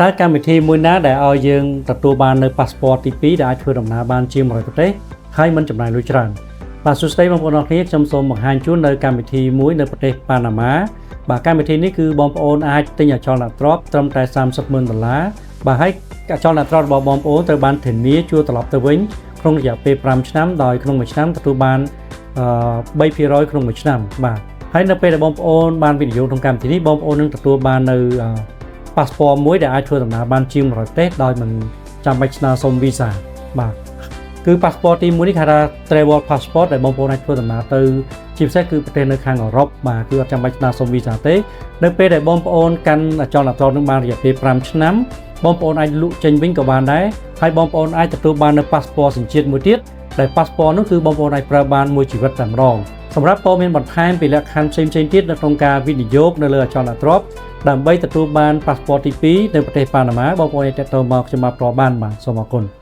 តើកម្មវិធីមួយណាដែលឲ្យយើងទទួលបាននៅប៉ាសពតទី2ដែលអាចធ្វើដំណើរបានជាង100ប្រទេសហើយមិនចំណាយលុយច្រើនបាទសួស្តីបងប្អូនអរគ្នាខ្ញុំសូមបង្ហាញជូននៅកម្មវិធីមួយនៅប្រទេសប៉ាណាម៉ាបាទកម្មវិធីនេះគឺបងប្អូនអាចទិញអចលនទ្រព្យត្រឹមតែ30ម៉ឺនដុល្លារបាទហើយអចលនទ្រព្យរបស់បងប្អូនត្រូវបានធានាជួលត្រឡប់ទៅវិញក្នុងរយៈពេល5ឆ្នាំដោយក្នុងមួយឆ្នាំទទួលបានអឺ3%ក្នុងមួយឆ្នាំបាទហើយនៅពេលដែលបងប្អូនបានវិនិយោគក្នុងកម្មវិធីនេះបងប្អូននឹងទទួលបាននៅអឺ ប៉ាសពតមួយដែលអាចធ្វើដំណើរបានជាង100ប្រទេសដោយមិនចាំបាច់ស្នើសុំវីសាបាទគឺប៉ាសពតទី1នេះគេហៅថា travel passport ដែលបងប្អូនអាចធ្វើដំណើរទៅជាពិសេសគឺប្រទេសនៅខាងអឺរ៉ុបបាទគឺអត់ចាំបាច់ស្នើសុំវីសាទេនៅពេលដែលបងប្អូនកាន់អចលនទ្រព្យនឹងបានរយៈពេល5ឆ្នាំបងប្អូនអាចលក់ចេញវិញក៏បានដែរហើយបងប្អូនអាចទទួលបាននៅប៉ាសពតសញ្ជាតិមួយទៀតដែលប៉ាសពតនោះគឺបងប្អូនអាចប្រើបានមួយជីវិតតែម្ដងសម្រាប់ព័ត៌មានបន្ថែមពីលក្ខខណ្ឌផ្សេងៗទៀតនៅក្នុងការវិនិយោគនៅលើអចលនទ្រព្យដើម្បីទទួលបានប៉ាសពតទី2នៅប្រទេសប៉ាណាម៉ាបងប្អូនអាចទាក់ទងមកខ្ញុំបាទផ្ទាល់បានបាទសូមអរគុណ។